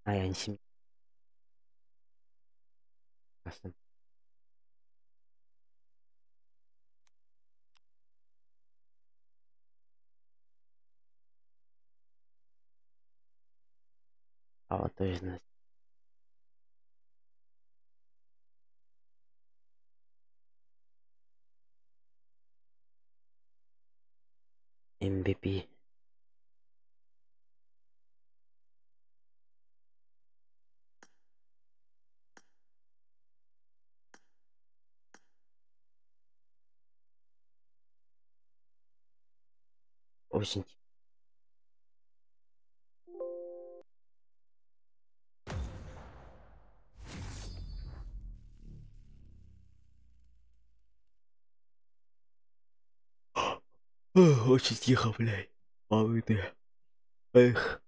А я не семья. А вот точно. MVP. Очень. Очень тихо, блядь. Мамы ты. Эх.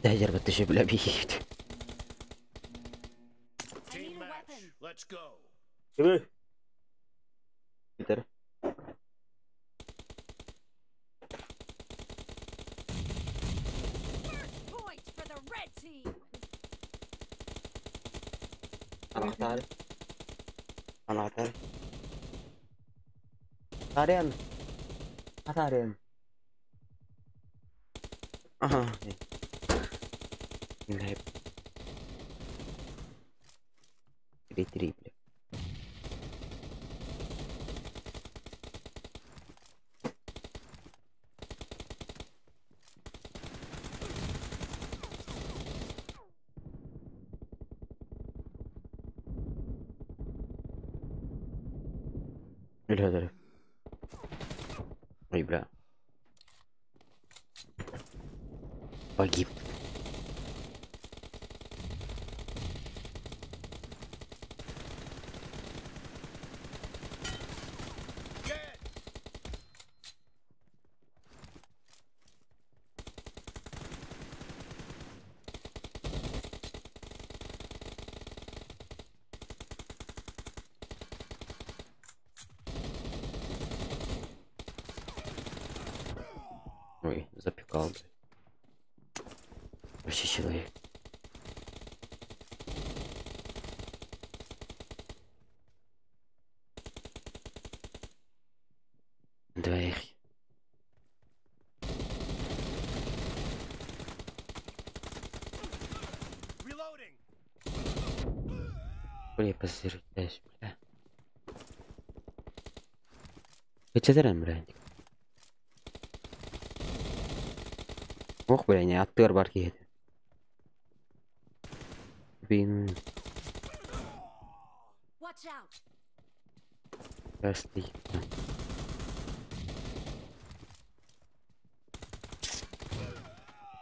Ядер ты же, бля, бегит. I need a weapon. Let's go. Питер. First point for the red team. Anahtar. Anahtar. Tarian. Tarian. Aha. Три-три, бля. Бля, бля. Ой, бля. Погиб. Dead. Ой, запекал, блядь. Вообще человек. Двоих. Reloading. Бля, позырюсь, бля. Хотя блядь. Ох, бля, не аттыр бар киһи. Блин, Watch out. красный.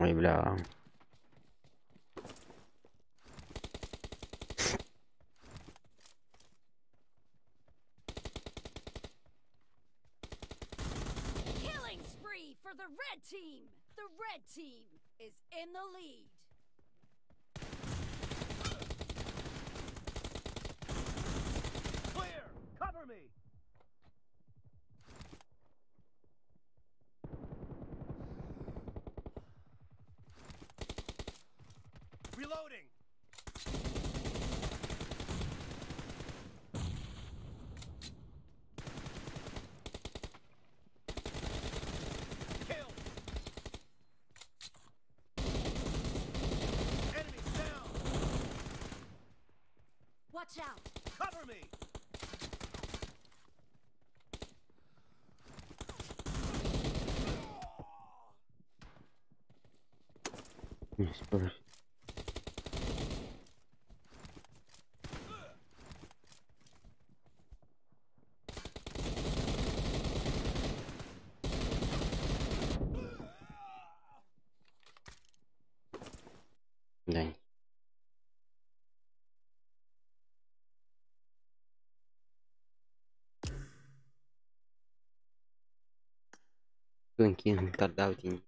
Ой, бля. Killing spree for the red team. The red team is in the lead. Clear. Cover me. Reloading. Kill. Enemy down. Watch out. Cover me. Не, спорю. Да. Тонкий тардаутин.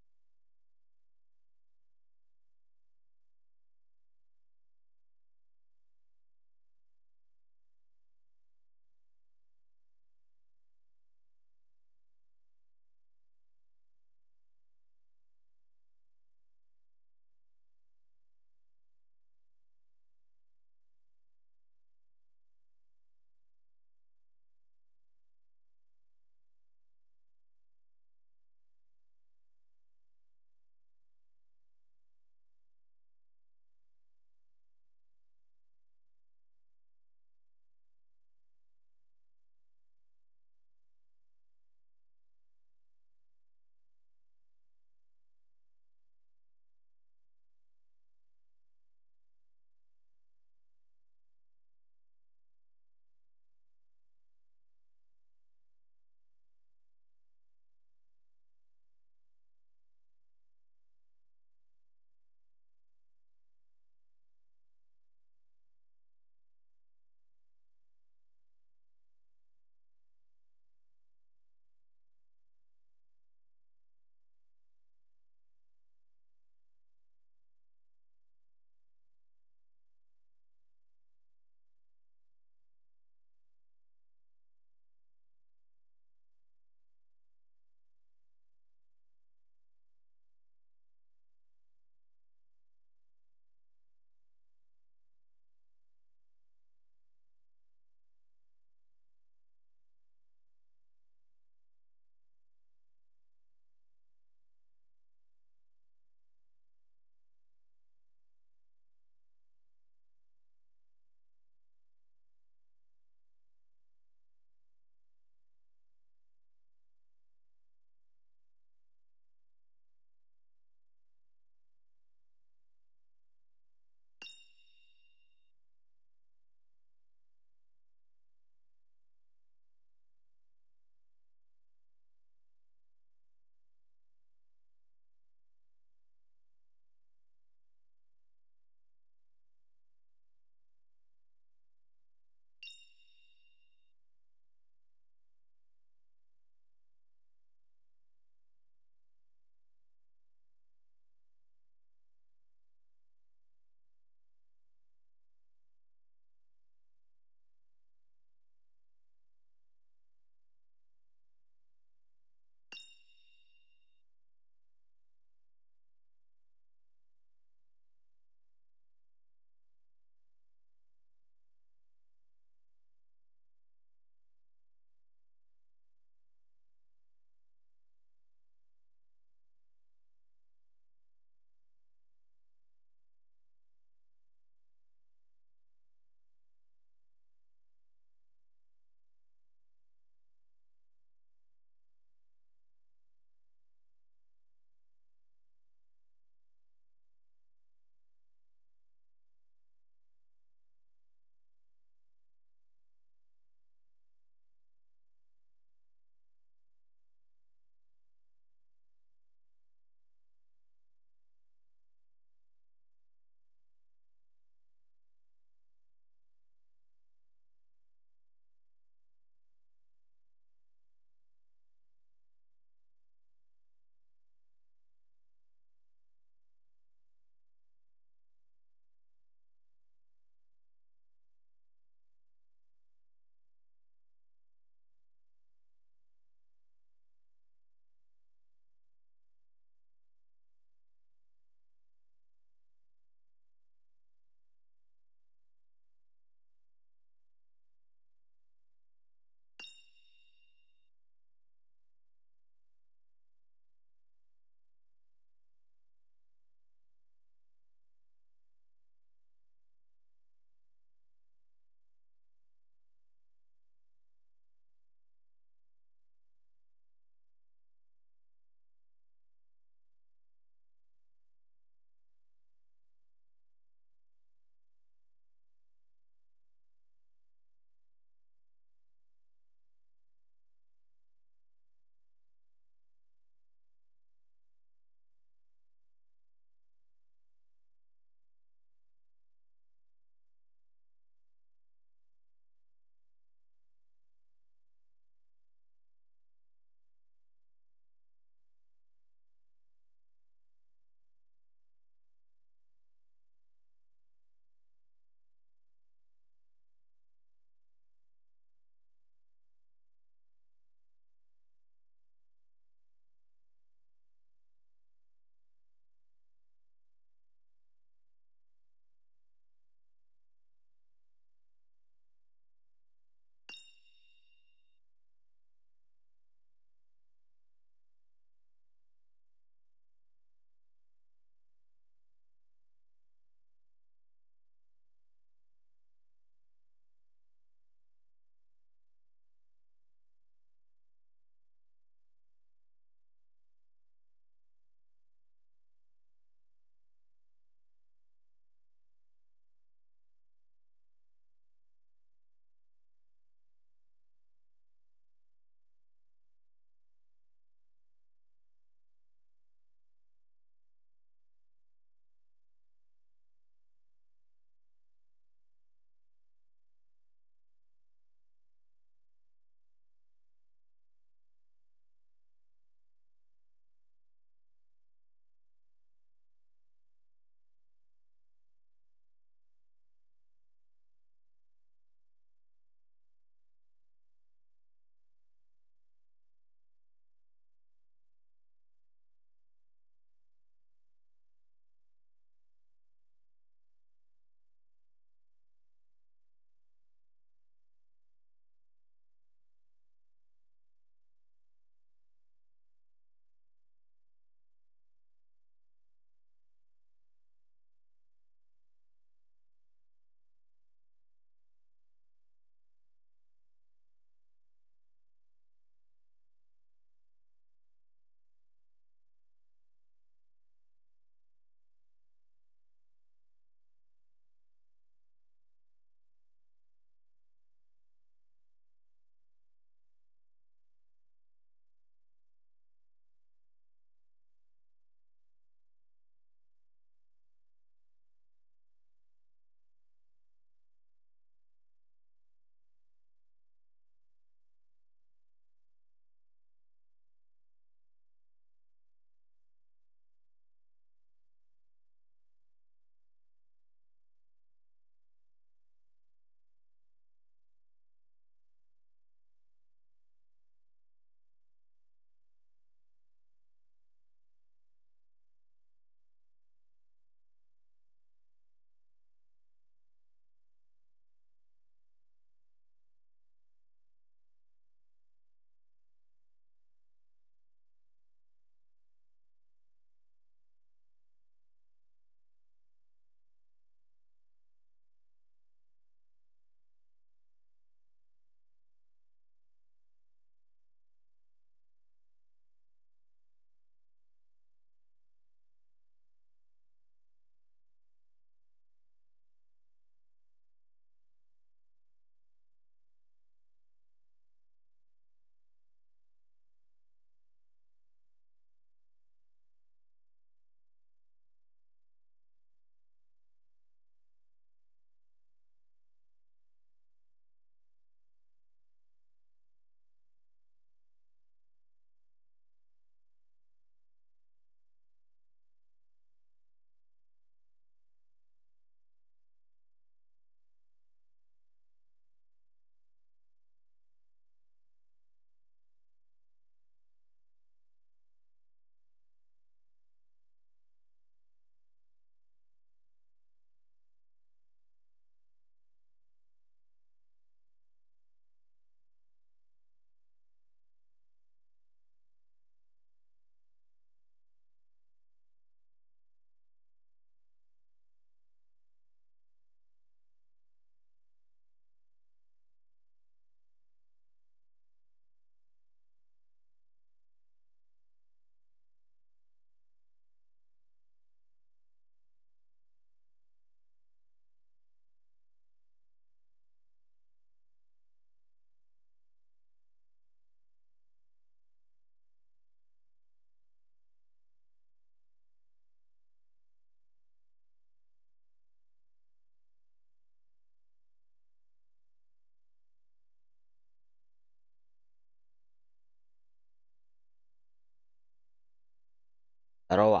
Здорово.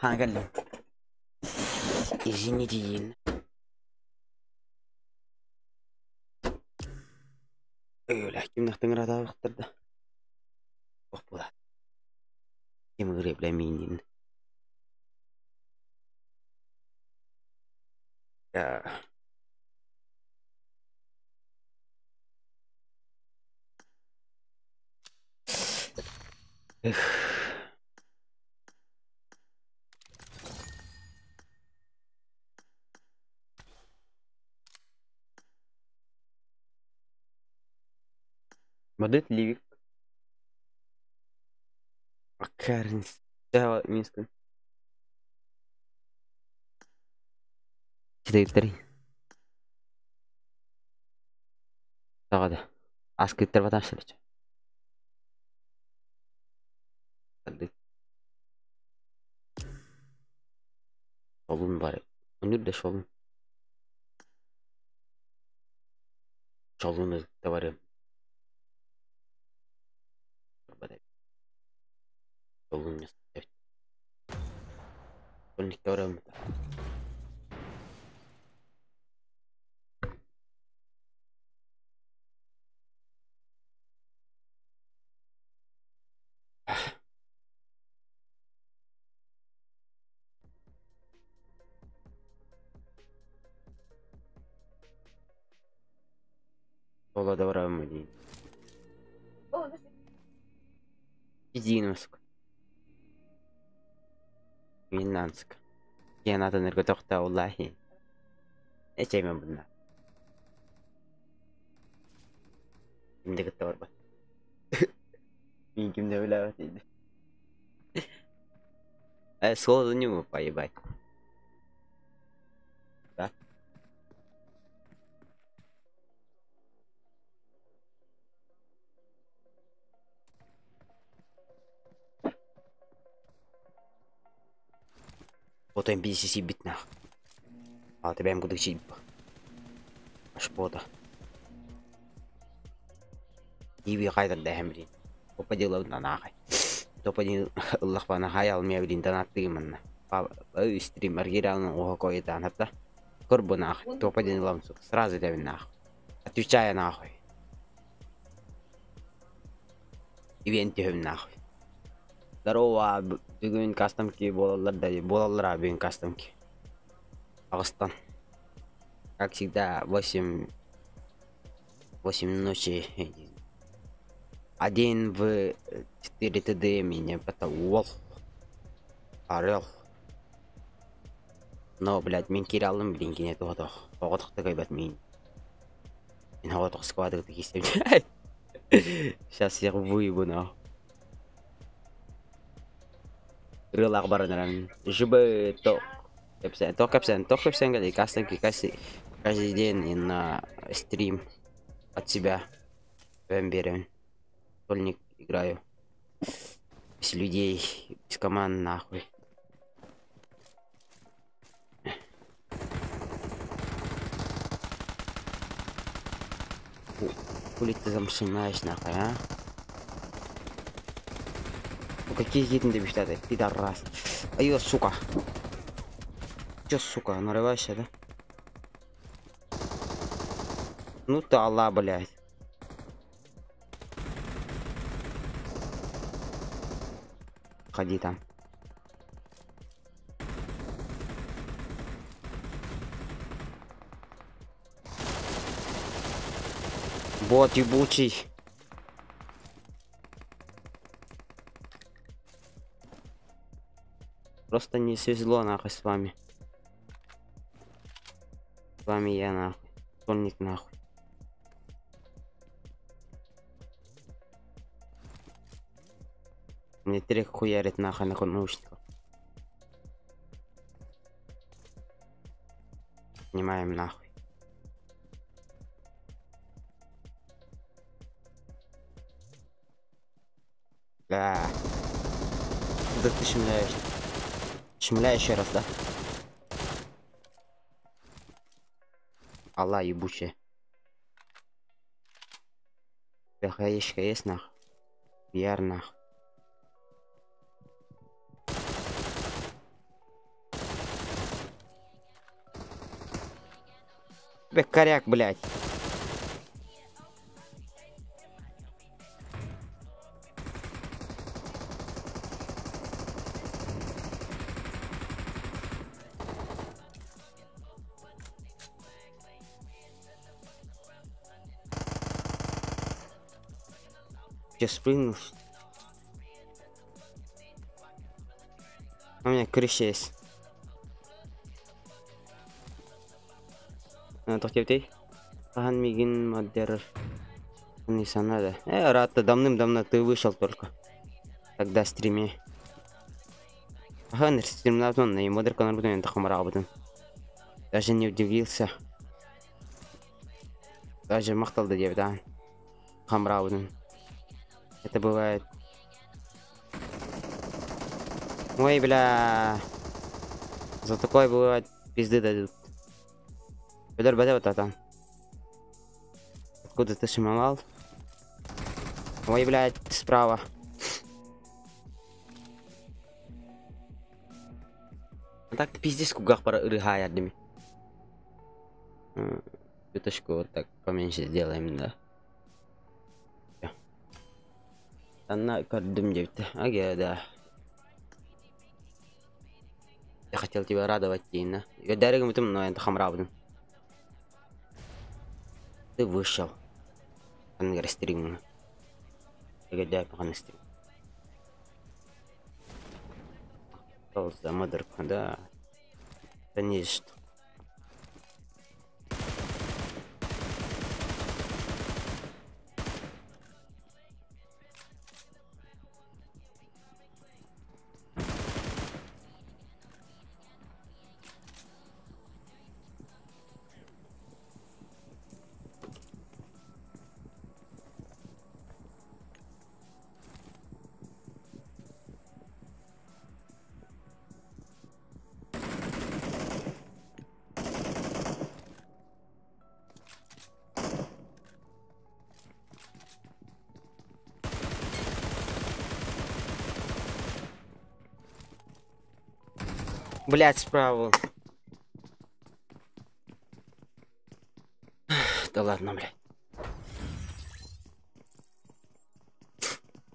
Хаан кэллим. Извините. Өлө, кимнэх тыҥыратаабыттар да. Ох була. Ким ыгырыа бля миинин. Эх. Модель Ливик. Минск. 4-3. Тоҕо Аскыттар батарсылыча. Солун бар. Өнүр да солун. Солун да барым. Солун Солун барым. Ола да барам дии. Пиздинуск. Миннанск. Киэн атын эргөтөхтө уллахи. Эчеймен bunlar. Кимде кытта барбат. Мин кимде билебет дейді. Сложно не поебать. Да? Вот NPC бит нах. А тебя им буду чип. Ашпота. Иви хайдан да хемрин. Попадила на нахай. Топадин Аллах бана хай алмия блин донаттыгыманна. Стрим аргиралны оха койтан хатта. Корбу нахуй. Топадин ламсу. Сразу тебе нахуй. Отвечаю нахуй. Ивенти хөм нахуй. Здорово, бүгүн кастомки болалар да болалар бүгүн кастомки. Агыстан. Как всегда, 8 ночи. Один в 4 ТД меня потом Орел. Но, блядь, мен кире алдым, блин, кине тоғытық. Тоғытықты кайбат мен. Мен оғытық сквады кесем. Сейчас всех выебу, нахуй. Рылақ баранарам. ЖБ ток. Кэпсен, ток кэпсен, ток кэпсен, каждый, каждый, каждый день и на стрим от себя. Берем. Сольник играю. Без людей, без команд, нахуй. Хули ты там шумаешь, нахуй, а? Ну какие хитны ты бештады, пидорас. Ай, сука. Чё, сука, нарываешься, да? Ну ты Алла, блядь. Ходи там. Бот ебучий. Просто не свезло нахуй с вами. С вами я нахуй. Сольник нахуй. Мне трек хуярит нахуй на наушниках. Снимаем нахуй. Да. Да ты шмляешь. Шмляй еще раз, да? Алла ебучая. Бля, есть нах. Яр нах. Тебе коряк, блядь. Я спрыгнул. У меня крыша есть. Туох Хаһан миигин модер не надо. Рад давным-давно ты вышел только. Тогда стриме. Ага, стримнатон на модер канал тахамарабытын. Даже не удивился. Даже махтал да да. Хамрабытын. Это бывает. Ой, бля. За такое бывает пизды дадут. Федор, вот это. Откуда ты шимовал? Ой, блядь, справа. Так пиздец кугах пора рыгая дими. Чуточку вот так поменьше сделаем, да. Она кардым девять. Ага, да. Я хотел тебя радовать, Тина. Я дарю но я хамрабдым. Ты вышел. Ангар стрим. Я пока стрим. За модерку, да. Конечно. Блять, справа. Да ладно, блядь.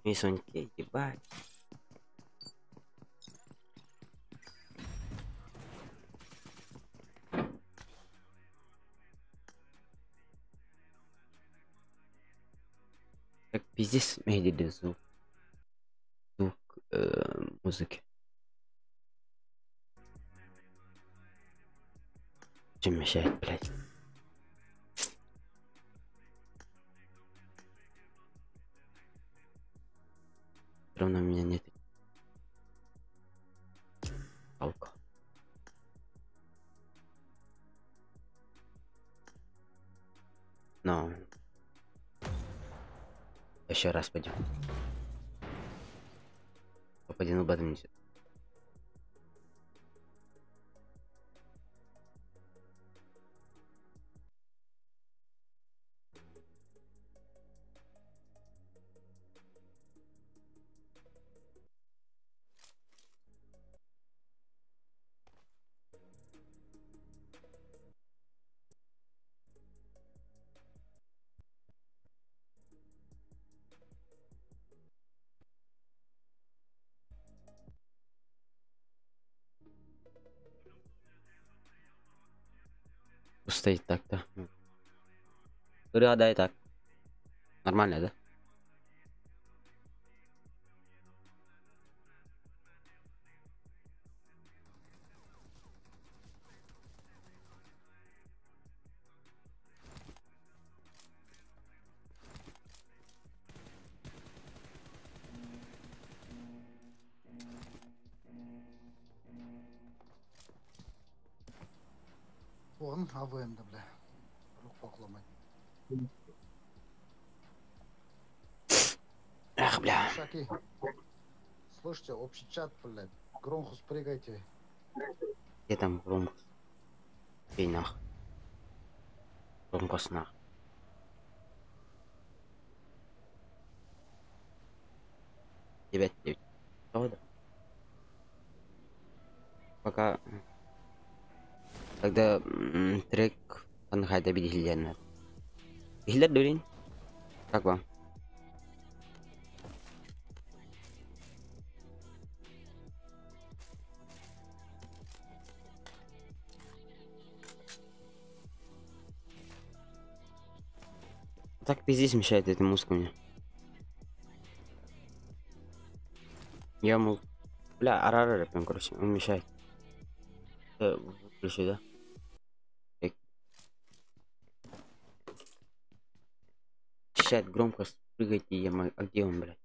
Мисоньки, ебать. Так пиздец медили звук. Звук музыки. Чем мешает, блядь? Все равно у меня нет. Палка. Но. Еще раз пойдем. Попади на бадминтон. Стоит так-то. Да, и так. Нормально, да? Вон, АВМ, да, бля. Руку ломать. Ах, бля. Шаки. Слушайте, общий чат, блядь. Громко спрыгайте. Где там громкость? Пей нах. Громкость нах. 9-9. Пока. Тогда трек Ханна хайда бидихилерин. Ихилер дөрин. Как вам? Так пиздец мешает эта музыка мне. Я мол... Бля, арара рэпем, короче, он мешает. Выключи, да? Мешает громко прыгать, и я могу... А где он, блядь?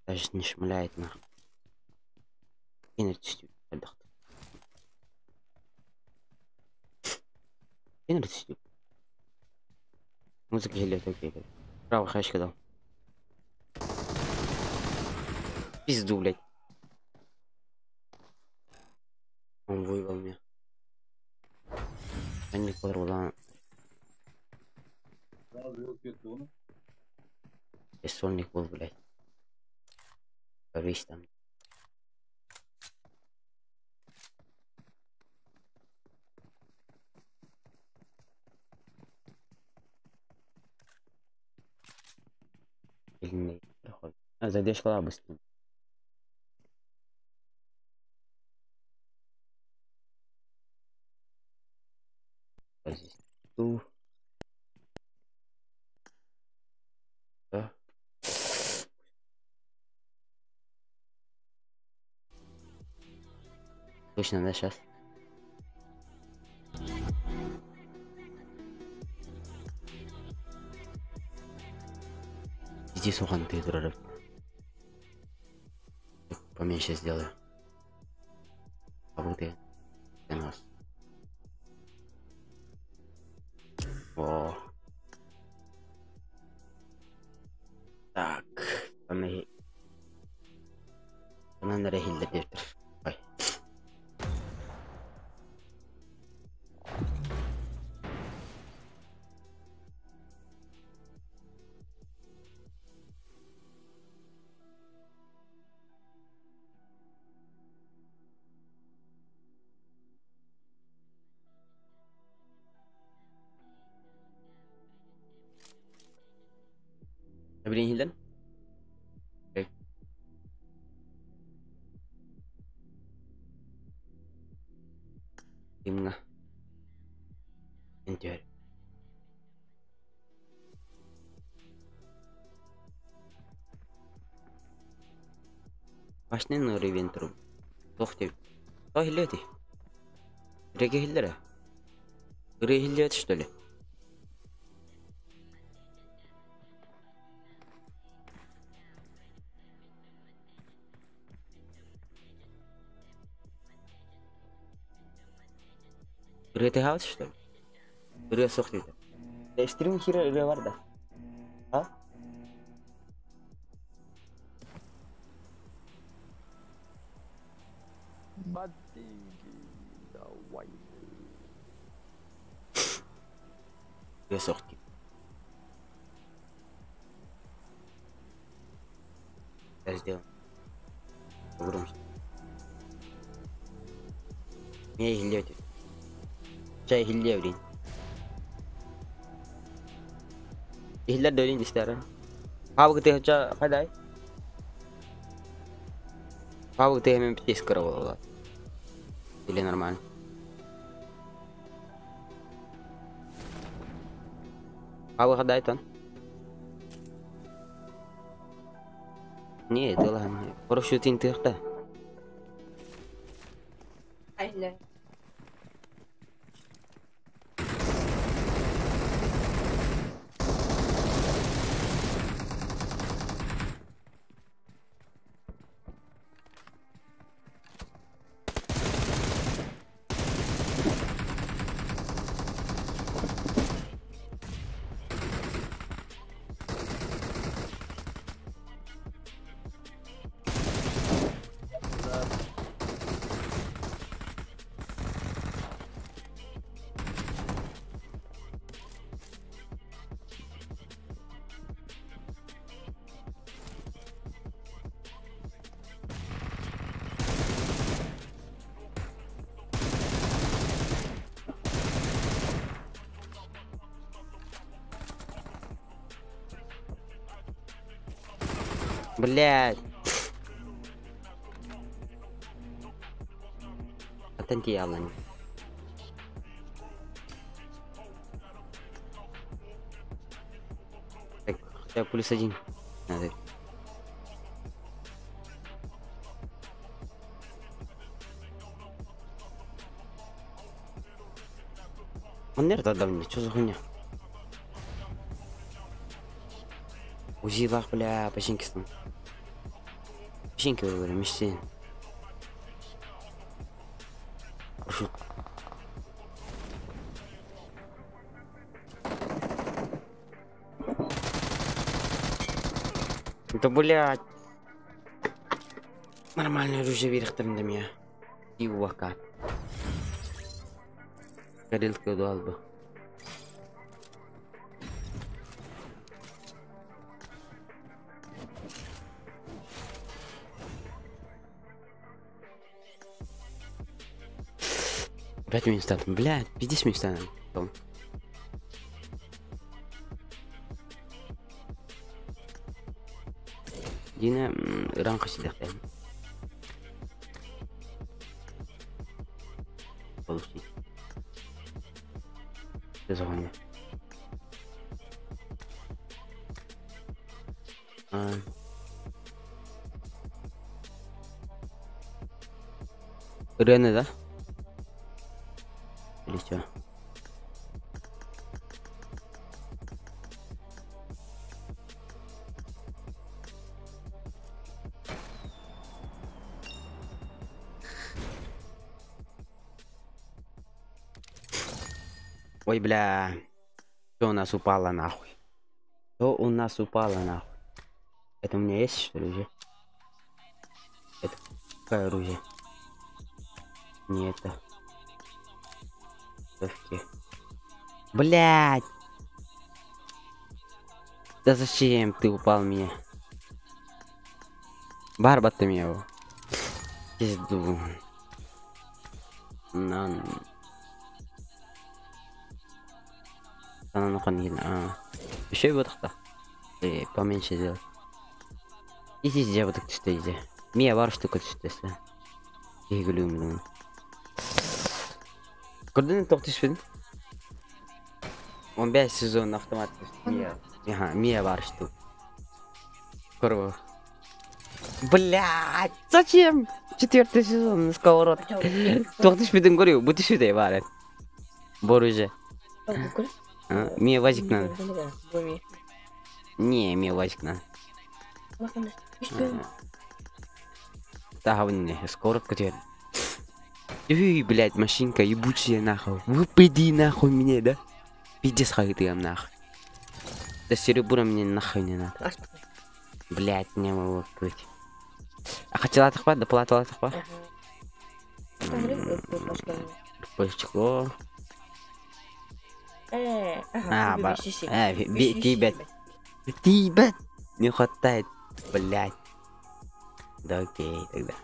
Даже не шмаляет, нахуй. Музыка желет, окей. Право, хаешка дал. Пизду, блядь. Он выебал меня. Они подруга. Сольник был, блядь. Повесь там. А, зайдешь куда быстро. Здесь. Ту. Да. Точно, да, сейчас? Иди, сухан, ты дурак. Поменьше сделаю. А вот и нас. О. Так, она нерехилде бир. Ой. Блин, Хилден? Окей. Именно. Интер. Башны нуры труп. Тохты. То хилети. Реге хиллера. Реге хиллет, что ли? Ырыа что ли? Ырыа суох диэтэ. Стрим хире ырыа бар да? А? Ырыа суох диэтэ. Я сделаю. Погромче. Меня иһиллиэт. Чай иһиллиэ билин. Иһиллэр дөрин истэрэ. Хабык тыһыча хайдай? Хабык тыһы мен птис кыра. Или нормально? Хабык хадай тон? Не, это ладно. Хорошо, тин тыхта. Айла. Блядь. Хантан тиийэ Так, хотя бы +1 надо. Он нерд отдал мне, что за хуйня? УЗИлах, бля, починкистан. Починки выбрали, мечты. Прошу. Да блядь. Нормальное оружие верхтем для меня. И увака. Горелка дуалба. Опять минус стан. Блядь, пиздец минус стан. Дина ранка сидят. Получить. Что за хуйня? А. Реально, да? Или что? Ой, бля. Что у нас упало нахуй? Что у нас упало нахуй? Это у меня есть, что ли, уже? Это какое оружие? Не это. Совки. Блять! Да зачем ты упал мне? Барбат ты меня его. Пизду. На. Еще и вот так. Поменьше сделать. Иди здесь вот так что иди. Мия бар штука что Игулю. Көрдүн тоқ түспедин? 15 сезон автомат. Мия. Ага, Мия бар штук. Корво. Блядь, зачем? Четвертый сезон на сковородке. Тоқ түспедин көрү, бу түспүдэй бар. Бор уже. Мне вазик надо. Не, мне вазик надо. Да, не, сковородка теперь. Эй, блядь, машинка ебучая нахуй. Выпади нахуй мне, да? Пиздец ты нахуй. Да серебро мне нахуй не надо. Блядь, не могу открыть. А хотела тахпа, да платила тахпа. Стекло. А, ба. Тибет. Тибет. Не хватает, блядь. Да окей, тогда.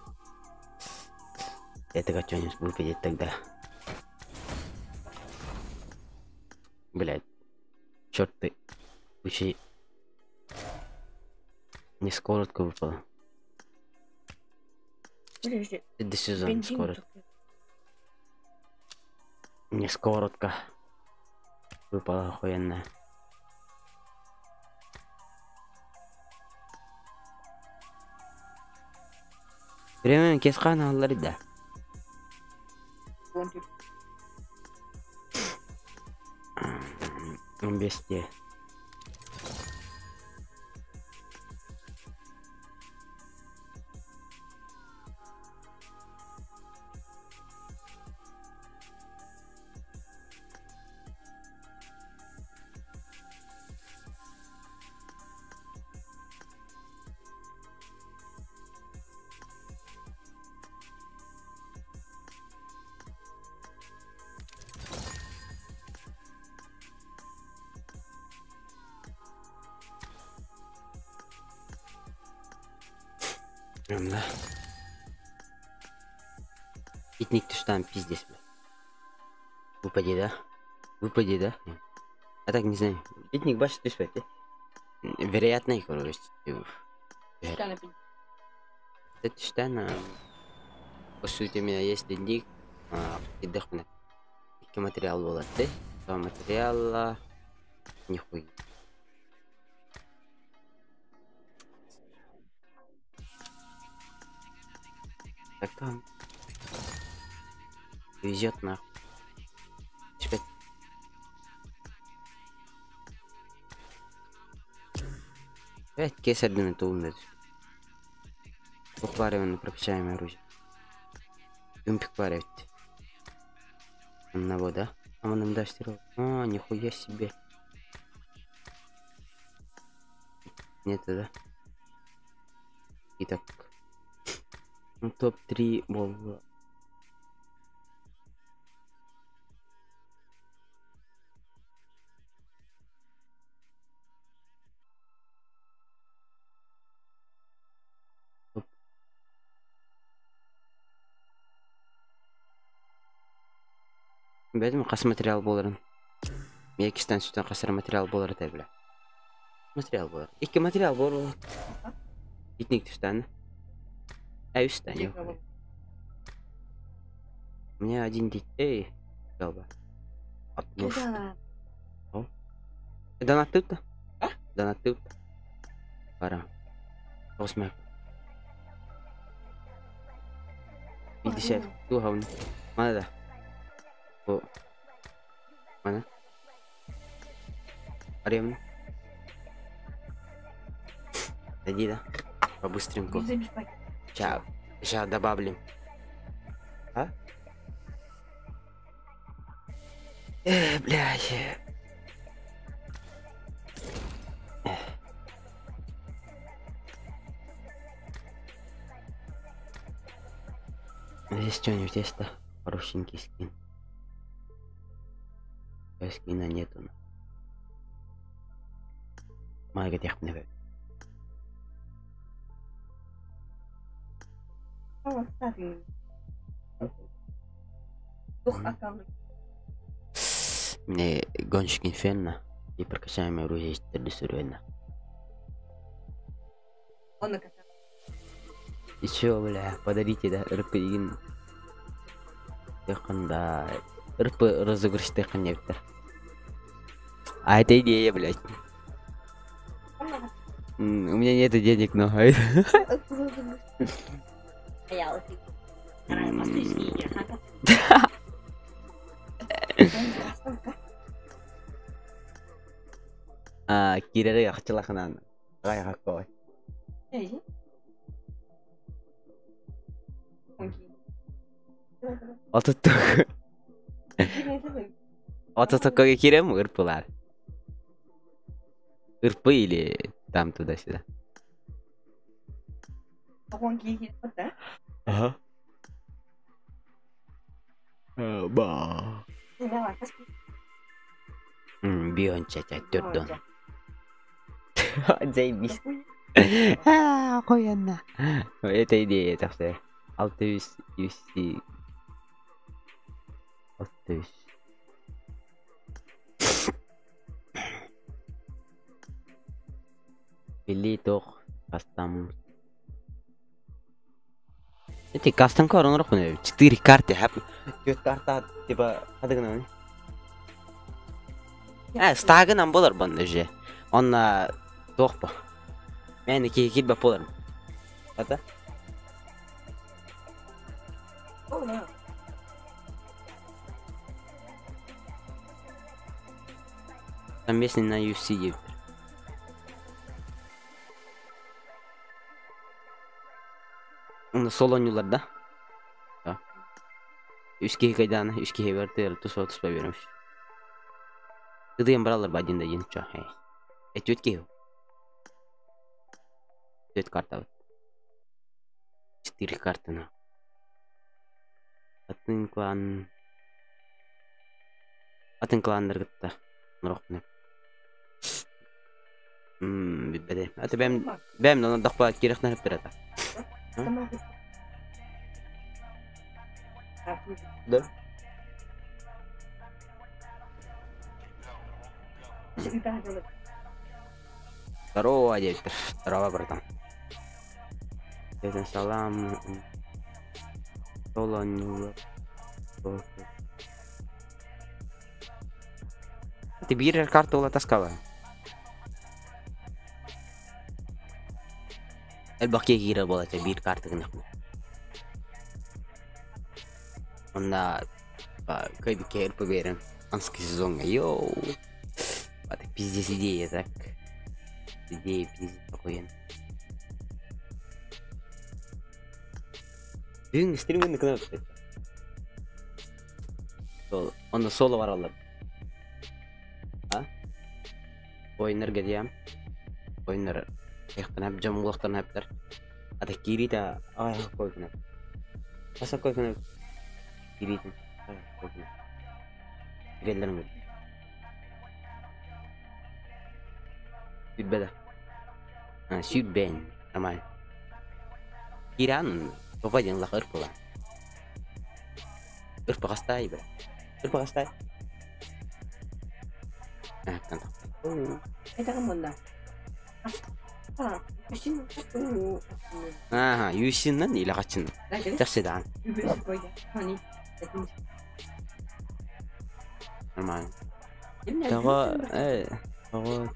Я тогда что-нибудь выпадет тогда. Блядь. Черт ты. Учи. Не скоротко выпало. До сезона скоро. Не скоротко. Выпала охуенная. Время кесқан аллар да. Он бесте. Да. Пикник ты что там пиздец, бля. Выпади, да? Выпади, да? А так не знаю. Пикник баш ты спать, Вероятно, короче. Түстээн по сути у меня есть дневник, кидых икки материал буолар дии. Два материала нихуя. Так там везет нахуй. Теперь Опять кесарь туумнар. Букваревны прокачаем оружие. Юмпик парит. Одного, да? А он им даст. А, нихуя себе. Нет, да? Итак. Ну, топ-3 был. Бэдим хас материал буоларын. Иккистэн сүтэн хас эрэ материал буолар этэ бля. Материал буолар. Икки материал буолар. Итник түстэн. А үстэн. У меня один детей. Долба. Одну штуку. Донаттыт да? Донаттыт. Пора. Осмер. 50. Туха Мана да. О. Мана. Арем. Иди, да? По-быстреньку. Сейчас, сейчас добавлю. А? Блядь. Здесь что-нибудь есть, да? Хорошенький скин. Скина нету. Майга техника. Мне гонщик инферно и прокачаем оружие 4 И чё, бля, подарите, да, РП игин. Да, РП розыгрыш тэхын А это идея, блядь. У меня нету денег, но... А, кирere хачылахынан. Гай хаккой. Ототток. Ототтокка кирем ырпылар. Ырпы или там туда-сюда. Ага. Ба. Бионча төрдөн. Заебись. А, охуенно. Это идея, так что. Алтыбис UC. Алтыбис. Билли тох кастом. Эти кастом кар он рохуне. 4 карты хап. Төрт карта типа хадыгына. А, стагын болар банда же. Он тох по. Мен ки кит ба болар. Это? Там местный на UFC. Оны соло да? Да. Үс киһи кайдаана, үс киһи бер туспа туспа беремиш. Тыдыйын баралар ба один да один чо. Эй. Төрт киһи. Төрт карта вот. Четыре карты на. Атын клан. Атын кланнар гытта. Нурохпуна. Биббеде. Аты бэм бэм нона дахпа кирехнер хептерата. Да? Здорово, дядька. Здорово, братан. Это салам. Соло Ты биир карта ула таскала. Элбэх киһи киирэр буолаччы биир карта гынах. Онна кыайбыкка РП биэрэн анскый сезоҥҥа йоу. Это пиздец идея так. Идея пиздец охуенно. Бүгүн стриминг кынап Соло. Онно соло бараллар. А? Ойыннар диям. Ойыннар эхтанап дьон улахтанаптар. Ата киириитэ ай койкунап. Аса койкунап киириитин койкунап. Киреллерин Сүүрбэ да. А, сүүрбээн. Нормально. Кииран папа диэн лах ырпыла. Ырпаҕастай бля. Ырпаҕастай. Ага, юсиннан или хачын. Жакшы даҕаны. Нормально. Тоҕо тоҕо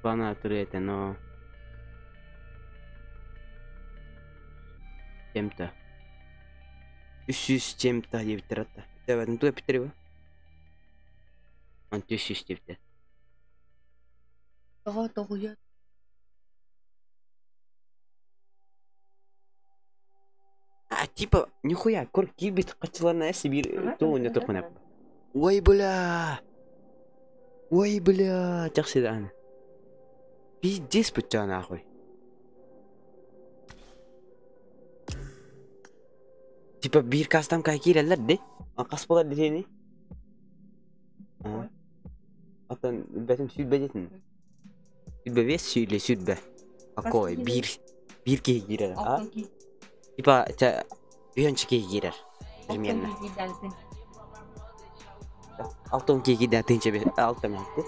Бана этэ, но чем-то. Үс чем-то диэбиттэр атта. Тэбэтин туга эппиттэр бу? Он 300 диэбиттэр. Тоҕо тоҕуйа А, типа, нихуя, көр киирбит хаччыларына эс биир тыл ойнотуохпун Ой, бля! Ой, бля! Жакшы даҕаны. Пиздец бучча нахуй. Типа биир кастам кай киирэллэр ди. Хас буолар дитини? Атын бэтим сүүрбэ дитин. Сүүрбэ бес сүүрбэ сүүрбэ. Какой? Биир биир киһи киирэр. А? Типа, үһүнчү киһи киирэр. Примерно. Алтын киһи киирдэ тыынча бес алта мөһөттү.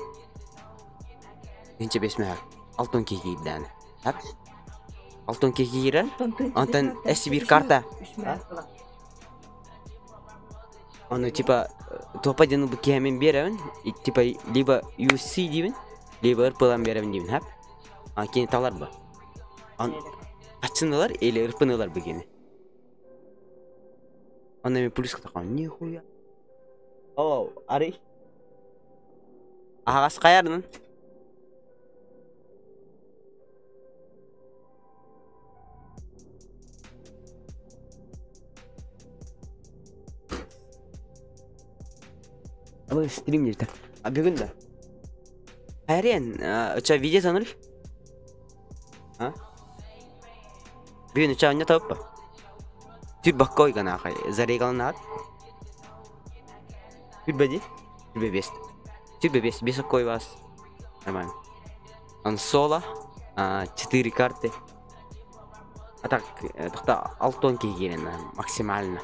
Тыынча бес мөһөр. Алтын киһи киирдээн. Хап. Алтын киһи киирэр. Онтон эс биир карта. Ону типа топа диэн бу киһи биэрэбин. Типа либо UC диибин, либо ырпылан биэрэбин диибин, хап. А кини талар бу. Аччынылар или ырпынылар бу кини. Онно мен плюс такой, нихуя. О, ари. Аһаҕас хайарнын. Ой, стрим дейді. А бүгін да. Хайрен, уча видео саныр? А? Бүгін уча не тауып па? Түр баккой гана хай, зарегалын ат. Түр бәди? Түр бес. Түр бес, бес кой вас. Нормально. Он соло, четыре карты. А так, тоқта алтон кигерен максимально.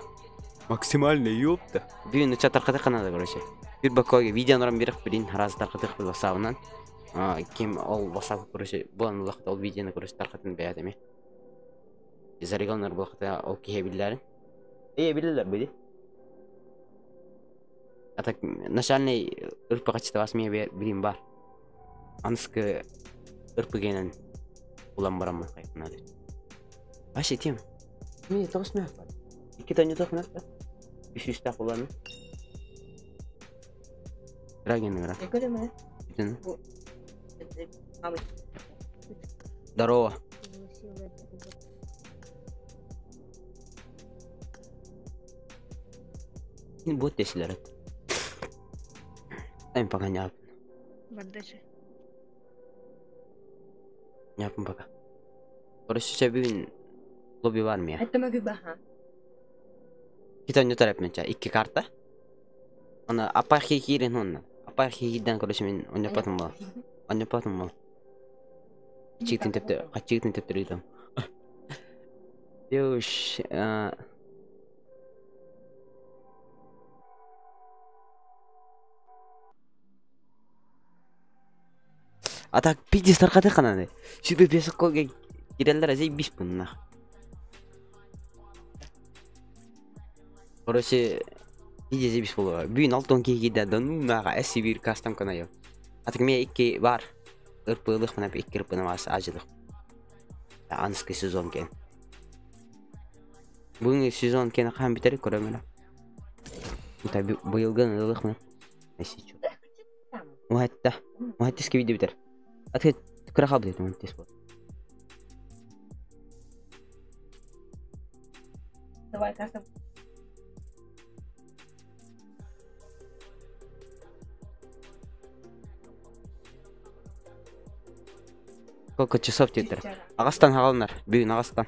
Максимально, ёпта. Бүгін уча тарқатық надо, короче. Түр баккой видео норам беріп білін, раз тарқатық бұл васабынан. Ким ол васап, короче, бұлан улақта ол видеоны, короче, тарқатын бәятеме. Зарегалнар бұл ол киhe билләрин. Э, билелер били. А так, начальный ырпы вас мне билим бар. Анскы ырпы генен улан барамын кайфынады. Вообще тем. Мне тоғыз мә бар. Iki tane тоқ мә бар. Үш үш тақ уланы. Драген игра. Здорово. Бот десилер. Эм пока не Бардачы. Не пока. Короче, бүгүн лобби бар мия. Китан не тарап менча икки карта. Она апархи кирен онна. Апархи кирден короче мен ойнапатым бол. Ойнапатым бол. Чигтин тепте, качигтин тепте ритм. Юш, А так пиздец тарҕатыахха наада. 25 колга киирэллэр заебись нах. Короче, пиздец заебись буолуо. Бүгүн 60 киһи киирдэ, да ну нааҕа SCB кастом канайо. А так миэ икки бар. Ырпыылыах икки ырпыны маас ажылых. Анский сезон кен. Бүгүҥҥү сезон киэнэ хаһан бүтэрий көрөмүнэ. Быйылгын ылыахмын. Уһатта. Уһаттыс кибиди бүтэр. Аты кыра хаалбыт уһаттыс буол. Давай, кастом. Сколько часов диэтэр? Аҕыстан хаалынар. Бүгүн аҕыстан.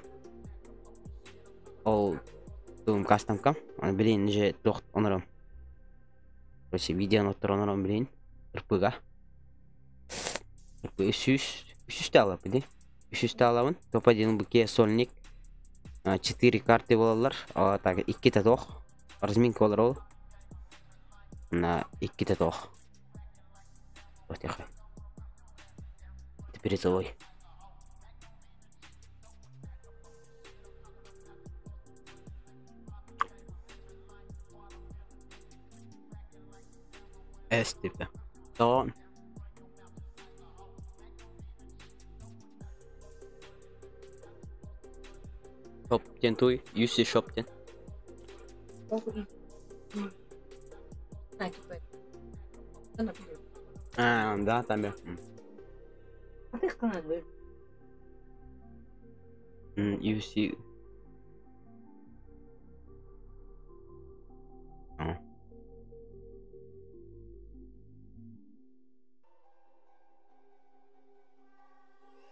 Ол туум кастамкам. Билин же туох онором. Короче, видеоны оттор онором билин. Ырпыга. Ырпы 300 алабын ди. 300 алабын. Топ-1 букет сольник. 4 карты болалар. Так, 2 татох. Разминка болар ол. На 2 татох. Вот тихо. Призовой. S типа. То Shop диэн туй, UC Shop диэн. А, да, там я. UC.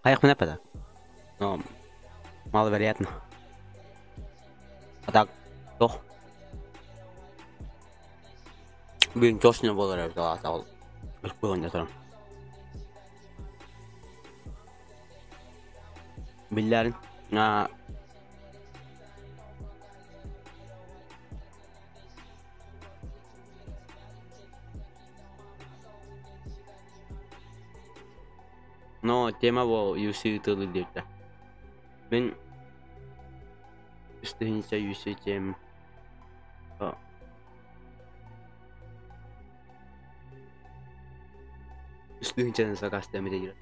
Хайах пада. Но маловероятно. А так, то. Блин, точно было это, было не то. Билләрин. А Но тема бол UC тылы диэбитэ. Мин үстүһүнчэ UC тем үстүһүнчэни заказ темите диир.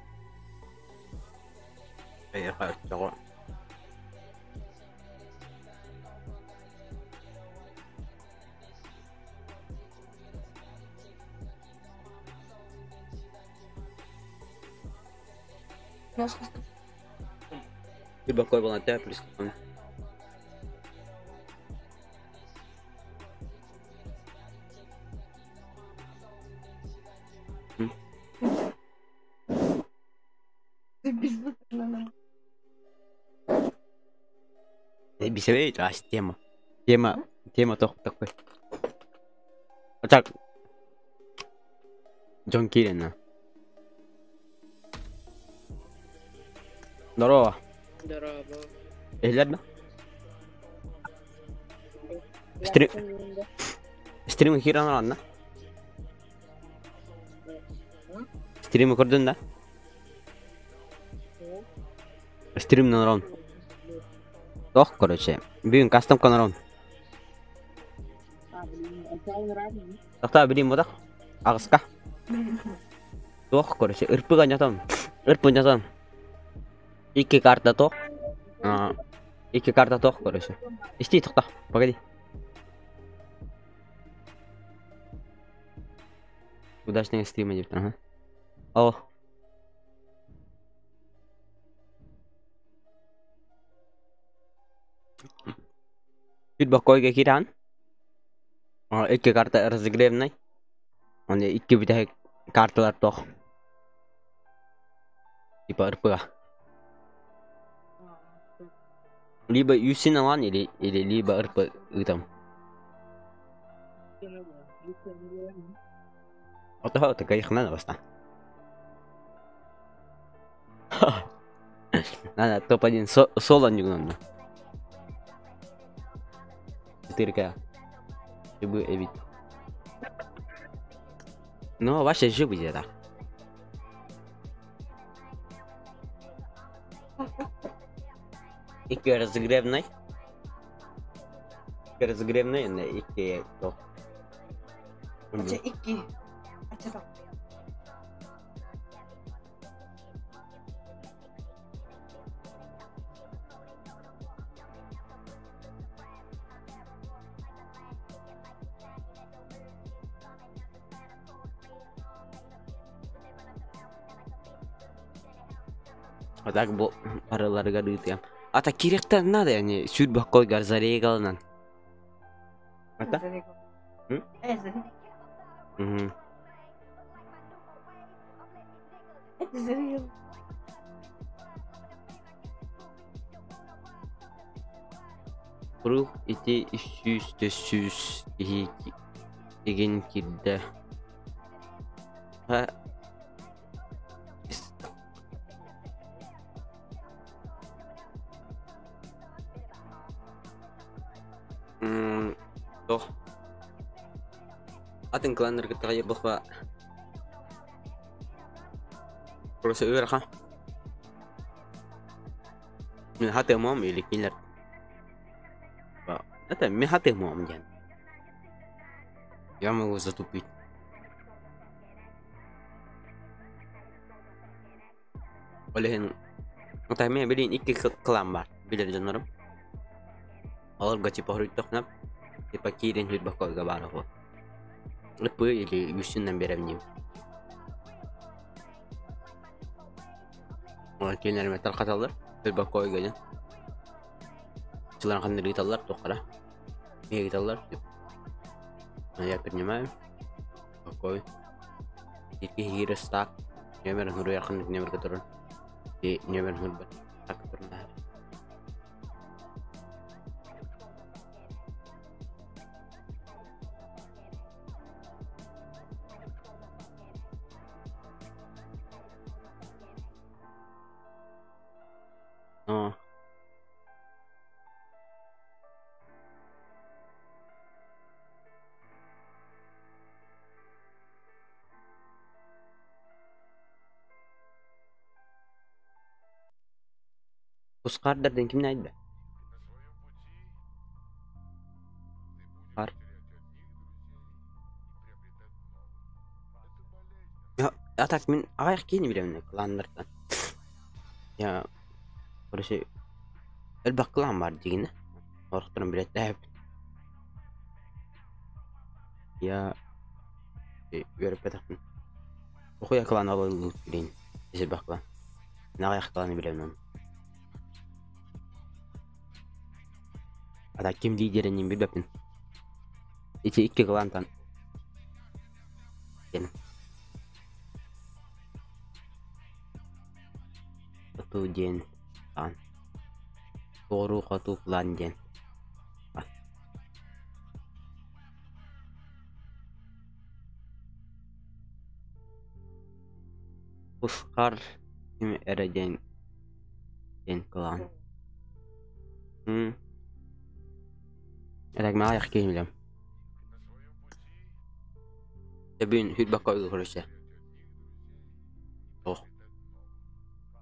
Эйэхэ Ты бакой был на тебя плюс. Бисевей, а тема. Тема, тема тох такой. А так. Джон Кирин. Здорово. Здорово. Иһиллэр Стрим... Стрим киирэн ранна. Стрим көрдүн да? Стрим рон. Тох, короче. Бүгүн кастом конорон. Тохта билим бодах. Аҕыска. Тох, короче, ырпыга нятам. Ырпы нятам. Икки карта тох. Икки карта тох, короче. Исти, тохта. Погоди. Удачного стрима, деп, ага. О. Тут бакойга киран. Икки карта разогревной. Он икки бүтэ карталар тох. Типа РП. Либо UC налан или либо РП там. Ото такая хна баста. Надо топ-1 соло не надо. 4К. Чтобы эвит. Ну, вообще живы где-то. Икки разогревнай. Икки разогревнай, уонна икки туох. Ача икки. Ача так. А так бу барыларыгар ыытыам. Ата кириэхтэн надо yani сүр боккойгар зарегалынан. Ата? М? Мгм. Это зарегал. Куруук ити үс сүүс 400 киһи игин киирдэ. Ха Туох атын кланнарга таҕайбыппа просто ыарахан. Мин хатыамам или кинилэр Это мин хатыамам диэн. Я могу затупить. Ол иһин эмиэ билигин икки клан баар билэр дьоннорум. Олорго типа хоруйдахпына типа киирэн сүүрбэккэ баар уһу. Ыппы или үсүнэн биэрэбин Онон кинилэр эмэ тарҕаталлар, сүүрбэккэ диэн. Чыларын ханна ыыталлар, туоххара. Ыыталлар. Я принимаю. Такой. Икки киһи стак. Нөмер хуруйар ханнык нөмерге турар. И нөмер хурбат. Так турар. О. Тускаардар диэн кимнэ айда? Бар. А так мин аҕыйах киһини билэбин кланнартан. Я короче элбэх клан баар дигинэ. Орохторун билэттээбит. Я үөрэппэтэхпин. Охуя клан алыллыбыт билин. Элбэх клан. Мин аҕыйах кланы билэбин. А так ким лидерин билбэппин. Ити икки клантан диэн. Хоту диэн клан. Соҕуруу хоту клан диэн. Ускар ким эрэ диэн диэн клан. Эрэгмэ аҕыйах киһи билэм. Эбин сүүрбэккэ ойго короче. Ох.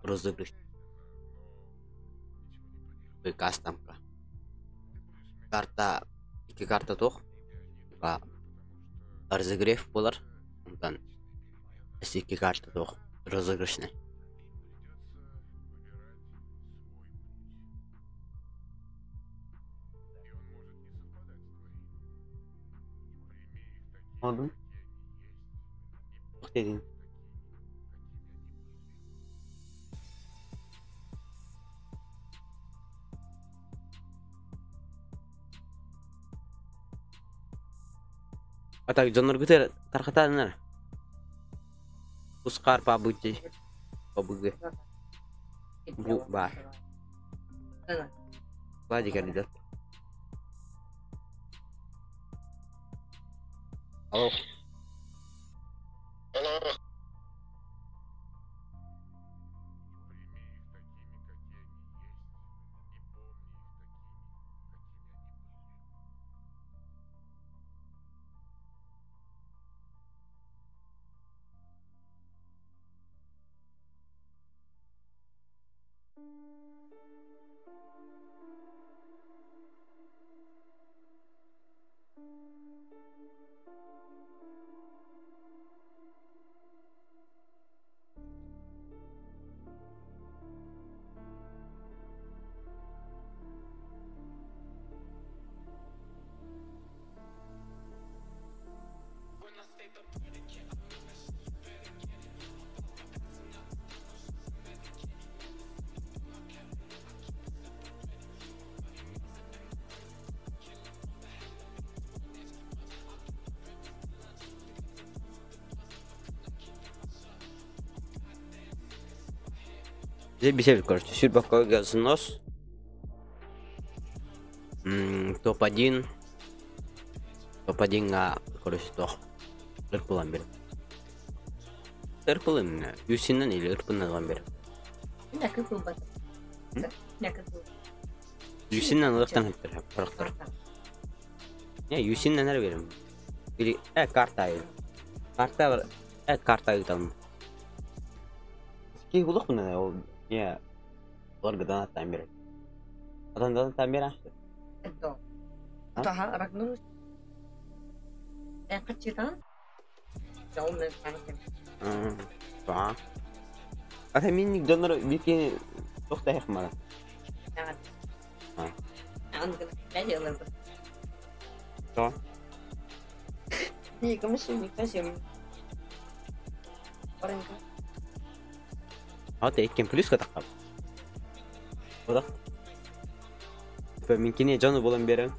Розыгрыш. Кастамка. Карта икки карта туох. Типа разогрев буолар. Онтон икки карта туох розыгрышный. Оҥордум. Туох диэтиҥ? А так дьонноргутугар тарҕатааннар Тускаар паабыти пабыгы бу баар. Владик эрдэ. Алло. Бисер, короче, Сүрбакка снос. Топ-1. Топ-1-га, короче, тох. Ырпылан бер. Ырпылын, үсіннен или ырпыннан алан бер. Үсіннен ылықтан хэттер, парақтар. Не, үсіннен әр берем. Или, карта айы. Карта, карта айы. Ки улук мына ол не олар гыдан аттан берет. Адан аттан бер ахты. Таha Ragnar. Качытан? Ба. Ата мин донор битке тохта хмара. То. Не, кому не касим. Барынка. Ата иккен плюс катакка. Ода. Типа мен кине жону болон берем.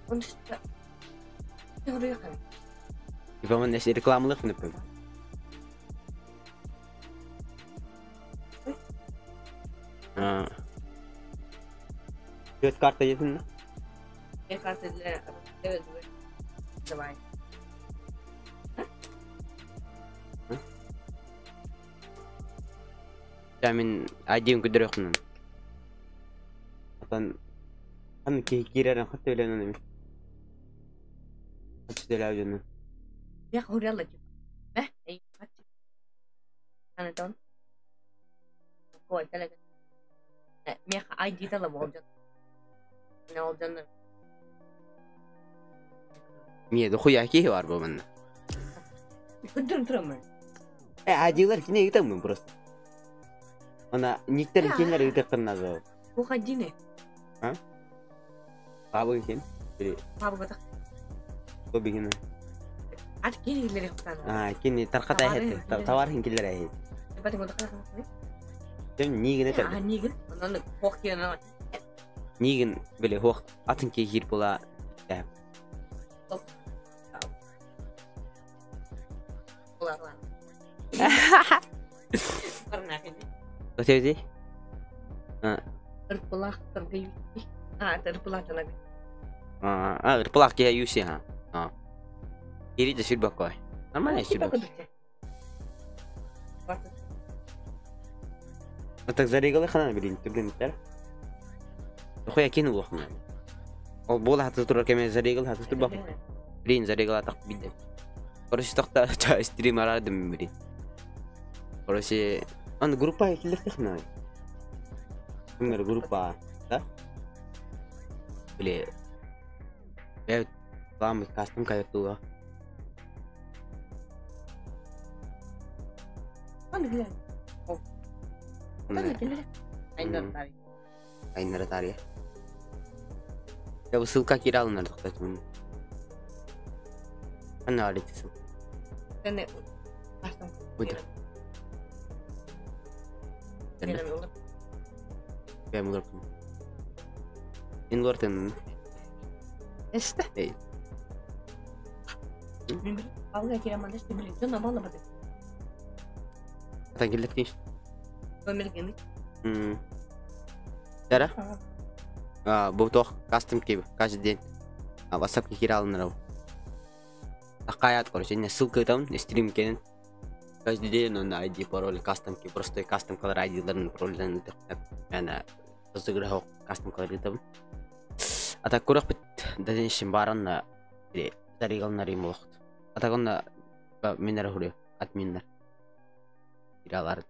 Типа мен несе рекламалык нөпөм. Төрт карта етін? Две карты для Давай. Я мен айдиын көдөрөкмүн. Атан аны кирерин хатта билен эми. Хатты деле жөнү. Я хуряла типа. Э, эй, хатчы. Аны тон. Кой, теле. Меха ID тала болжан. Не олжан. Мие дохуя ки бар бу мында. Көдөрүм турамын. Айдилар кине ыйтамын просто. Ана никтер кинлер ыйтыккын назы. Уходи. А? Бабы кен. Или Бабы гата. Тоби кен. Ат кини киллери хутан. А, кини тарката хет. Товар хин киллер хет. Бати гата. Тем нигин этер. А, нигин. Онон хох киена. Нигин биле хох атын ки хир була. Да. Өтеди? А. Ырпылах торгай. А, ырпылах тонаг. А, ырпылах ке юси ха. А. Кири де сүрбак кой. Нормально сүрбак. Так зарегалы хана билин түблен тер. Хуя кин улах мен. Ол бол хаты турар кеме зарегал хаты турбак. Блин, зарегал атак бидде. Короче, тохта стрим арадым блин. Короче, ан группа киллер хна. Кимнер группа, да? Блин. Я там кастом кайтуга. Ан глянь. Айнар тари. Айнар тари. Я ссылка киралынар токтотмун. Ана алитсың. Сен кастом. Буйда. Бэм лорпун. Ин лортен. Эсте. Эй. Алга кираманда что блин, жона мало бады. Атан келет киш. Өмірген. Дара? А, бу тох кастом кип каждый день. А WhatsApp ке киралынар. Такая, короче, не ссылка там, стрим кен. Каждый день он ID пароль кастом ки просто кастом колор ID ларын парольден яна розыгрыш кастом колор там. А так курах бит дальнейшем баран или заригал им лохт. А так он минер хури админнер. Киралар.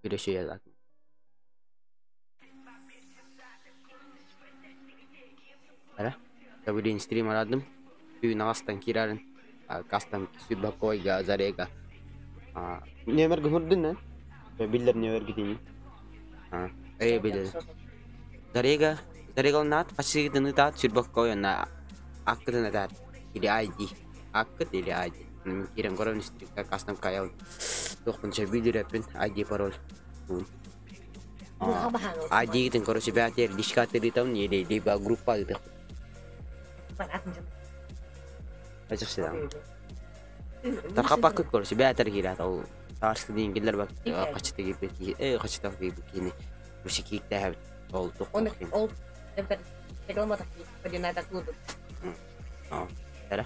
Биреше язат. Ара? Я стрим арадым. Бүгүн астан кирарын. Кастом сүрбакойга зарега. Немер гүрдүн, Биллер немер гидини. Э, билер. Зарега, зарега нат качыгыны та сүрбакой на аккытына та или ID. Аккыт или ID. Мен кирен көрөм стрим кастом каял. Тохпунча билер эпин ID пароль. ID гитин короче бәтер личка там или либо группа гитин. Ачык седам. Таркапак короче бәтер кират ол. Таарска диэн киллэрбэт хачыта киирбит киһи, э хачыта киирбит киһини вообще кииктэһэбит. Ол туох Он ол рекламата киирдэ. Эрэ.